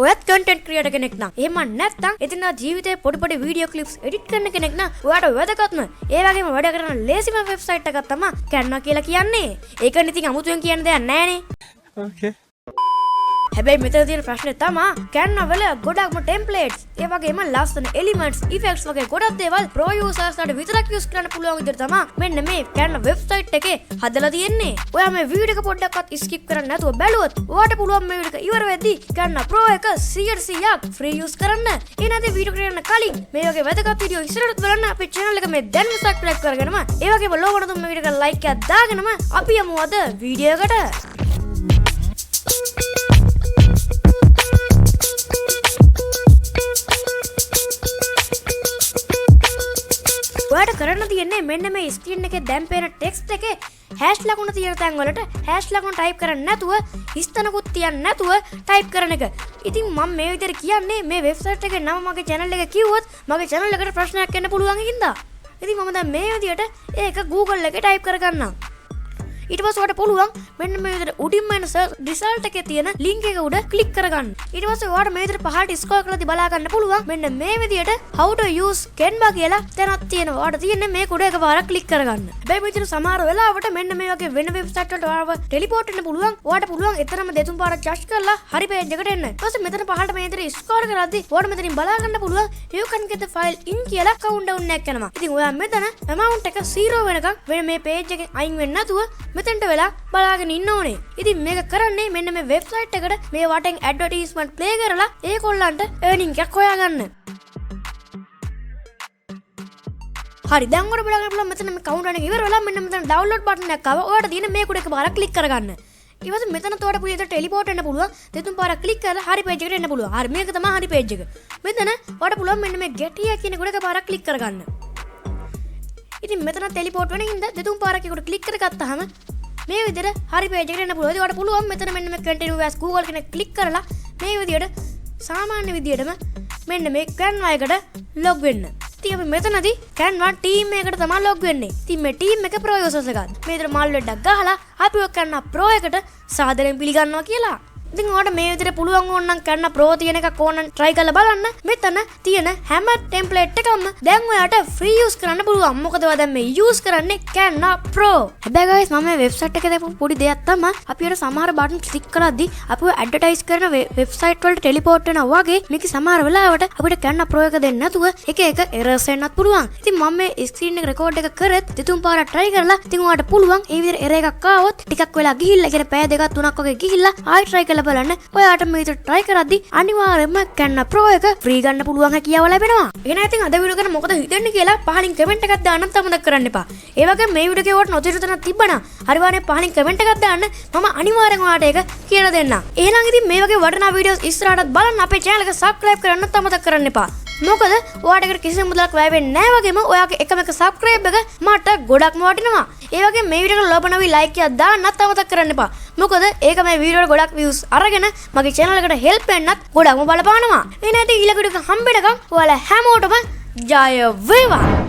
ඔයත් content creator කෙනෙක් නම්, එහෙම නැත්නම් එදිනදා ජීවිතේ පොඩි පොඩි වීඩියෝ ක්ලිප්ස් එඩිට් කරන කෙනෙක් නම් ඔයාට වැදගත්ම ඒ වගේම වැඩ කරන ලේසිම වෙබ්සයිට් එකක් තමයි Canva කියලා කියන්නේ. ඒක ඉතින් අමුතුවෙන් කියන්න දෙයක් නෑනේ. Okay. හැබැයි මෙතන තියෙන ප්‍රශ්නේ තමා Canva වල ගොඩක්ම ටෙම්ප්ලේට්ස්, ඒ වගේම ලස්සන එලිමන්ට්ස්, ඉෆෙක්ට්ස් වගේ ගොඩක් දේවල් ප්‍රෝ යූසර්ස්ලාට විතරක් යූස් කරන්න පුළුවන් විදිහට තමා මෙන්න මේ Canva website එකේ හදලා තියෙන්නේ. ඔයා මේ වීඩියෝ එක පොඩ්ඩක්වත් ස්කිප් කරන්නේ නැතුව බැලුවොත් ඔයාට පුළුවන් මේ වීඩියෝ එක ඉවර වෙද්දී Canva Pro එක 100%ක් ෆ්‍රී යූස් කරන්න. ඒ නැති වීඩියෝ කරන්න කලින් මේ වගේ වැදගත් වීඩියෝ ඉස්සරහට බලන්න අපේ channel එක මේ දැන්ම subscribe කරගෙනම, ඒ වගේම ලෝකන තුන් මේ වීඩියෝ එකට like එකක් දාගෙනම අපි යමු අද වීඩියෝ එකට. ඔයාට කරන්න තියෙන්නේ මෙන්න මේ ස්ක්‍රීන් එකේ දැන් පේන ටෙක්ස්ට් එකේ හැෂ් ලකුණ තියෙන තැන් වලට හැෂ් ලකුණ ටයිප් කරන්නේ නැතුව, හිස්තැනකුත් තියන්නේ නැතුව ටයිප් කරන එක. ඉතින් මම මේ විදිහට කියන්නේ මේ වෙබ්සයිට් එකේ නම මගේ channel එක කිව්වොත් මගේ channel එකට ප්‍රශ්නයක් එන්න පුළුවන් හින්දා. ඉතින් මම දැන් මේ විදිහට ඒක Google එකේ ටයිප් කරගන්නම්. ඊට පස්සේ ඔයාලට පුළුවන් මෙන්න මේ විදිහට උඩින්ම එන සර්ච් රිසල්ට් එකේ තියෙන ලින්ක් එක උඩ ක්ලික් කරගන්න. ඊට පස්සේ ඔයාලට මේ විදිහට පහළට ස්ක්‍රෝල් කරලා බලා ගන්න පුළුවන් මෙන්න මේ විදිහට "how to use Canva" කියලා තැනක් තියෙනවා. ඔයාලට තියෙන්නේ මේක උඩ එකපාරක් ක්ලික් කරගන්න. හැබැයි මේ විදිහට සමහර වෙලාවට මෙන්න මේ වගේ වෙන වෙබ්සයිට් වලට ඔයාලව ටෙලිපෝට් වෙන්න පුළුවන්. ඔයාලට පුළුවන් එතනම දෙතුන් පාරක් ටච් කරලා හරි පේජ් එකට එන්න. ඊට පස්සේ මෙතන පහළට මේ විදිහට ස්ක්‍රෝල් කරද්දි ඔයාලට මෙතනින් බලා ගන්න පුළුවන් "you can get the file in" කියලා කවුන්ට් ඩවුන් එකක් යනවා. ඉතින් ඔයා මෙතන amount එක 0 වෙනකන් වෙන මේ පේජ් එකෙන් අයින් වෙන්නේ නැතුව මෙතෙන්ට වෙලා බලාගෙන ඉන්න ඕනේ. ඉතින් මේක කරන්නේ මෙන්න මේ වෙබ්සයිට් එකට මේ වටෙන් ඇඩ්වර්ටයිස්මන්ට් ප්ලේ කරලා ඒගොල්ලන්ට ඒර්නින් එකක් හොයාගන්න. හරි, දැන් ඔයාලට බලාගන්න පුළුවන් මෙතන මේ කවුන්ට් එක ඉවර වෙලා මෙන්න මෙතන ඩවුන්ලෝඩ් බටන් එකක් ආවා. ඔයාලට තියෙන මේක උඩ එකපාරක් ක්ලික් කරගන්න. ඊට පස්සේ මෙතන ඔයාලට පුළුවන් ටෙලිපෝට් වෙන්න පුළුවන්. දෙතුන් පාරක් ක්ලික් කරලා හරි පේජ් එකට එන්න පුළුවන්. හරි, මේක තමයි හරි පේජ් එක. මෙතන ඔයාලට පුළුවන් මෙන්න මේ get here කියන එක උඩ එකපාරක් ක්ලික් කරගන්න. ඉතින් මෙතන ටෙලිපෝට් වෙන හින්දා දෙතුන් පාරක් එකට ක්ලික් කරගත්තාම මේ විදිහට හරි පේජ් එකට එන්න පුළුවන්. ඉතින් ඔයාලට පුළුවන් මෙතන මෙන්න මේ continue as Google කියන එක ක්ලික් කරලා මේ විදිහට සාමාන්‍ය විදිහටම මෙන්න මේ Canva එකට ලොග් වෙන්න. ඉතින් අපි මෙතනදී Canva team එකට තමයි ලොග් වෙන්නේ. ඉතින් මේ ටීම් එක ප්‍රෝ යූසර්ස් එකක්. මේ විදිහට මල් වෙඩක් ගහලා අපි ඔය Canva Pro එකට සාදරයෙන් පිළිගන්නවා කියලා. ඉතින් ඔයාලට මේ විදිහට පුළුවන් ඕන නම් Canva Pro තියෙන එකක් ඕන නම් try කරලා බලන්න. මෙතන තියෙන හැම ටෙම්ප්ලේට් එකක්ම දැන් ඔයාට ෆ්‍රී යූස් කරන්න පුළුවන්. මොකද ඔයා දැන් මේ යූස් කරන්නේ Canva Pro. හැබැයි guys, මම මේ වෙබ්සයිට් එකේ දැකපු පොඩි දෙයක් තමයි අපි අර සමහර බටන් ක්ලික් කරද්දි අපිව ඇඩ්වර්ටයිස් කරන වෙබ්සයිට් වලට ටෙලිපෝට් වෙනවා වගේ මේක සමහර වෙලාවට අපිට Canva Pro එක දෙන්නේ නැතුව එක එක එරර්ස් එන්නත් පුළුවන්. ඉතින් මම මේ ස්ක්‍රීන් එක රෙකෝඩ් එක කරෙත් දෙතුන් පාරක් try කරලා, ඉතින් ඔයාලට පුළුවන් ඒ විදිහට එරර් එකක් ආවොත් ටිකක් වෙලා ගිහිල්ලා, ඒ කියන්නේ පැය දෙකක් තුනක් වගේ ගිහිල්ලා ආයෙ try කරලා බලන්න. ඔයාට මේ විදිහට try කරද්දි අනිවාර්යයෙන්ම Canva Pro එක ෆ්‍රී ගන්න පුළුවන් හැකියාව ලැබෙනවා. එහෙනම් ඉතින් අද වීඩියෝ ගැන මොකද හිතෙන්නේ කියලා පහලින් කමෙන්ට් එකක් දාන්නත් අමතක කරන්න එපා. ඒ වගේම මේ වීඩියෝ එකේ ඔයාලට නොතේරුණු තැනක් තිබ්බනම් අනිවාර්යයෙන් පහලින් කමෙන්ට් එකක් දාන්න, මම අනිවාර්යෙන් ඔයාලට ඒක කියලා දෙන්නම්. එහෙනම් ඉතින් මේ වගේ වටිනා වීඩියෝස් ඉස්සරහටත් බලන්න අපේ channel එක subscribe කරන්නත් අමතක කරන්න එපා. මොකද ඔයාට ඒකට කිසිම මුදලක් වැය වෙන්නේ නැහැ වගේම ඔයාගේ එකම එක subscribe එක මට ගොඩක්ම වටිනවා. ඒ වගේම මේ වීඩියෝ එකට ලොබ නොවි like එකක් දාන්නත් අමතක කරන්න එපා. මොකද ඒක මේ වීඩියෝ වල ගොඩක් views අරගෙන මගේ channel එකට help වෙන්නත් ගොඩක්ම බලපානවා. එහෙනම් ඉතින් ඊළඟ වීඩියෝ එක හම්බෙනකම් ඔයාලා හැමෝටම ජය වේවා.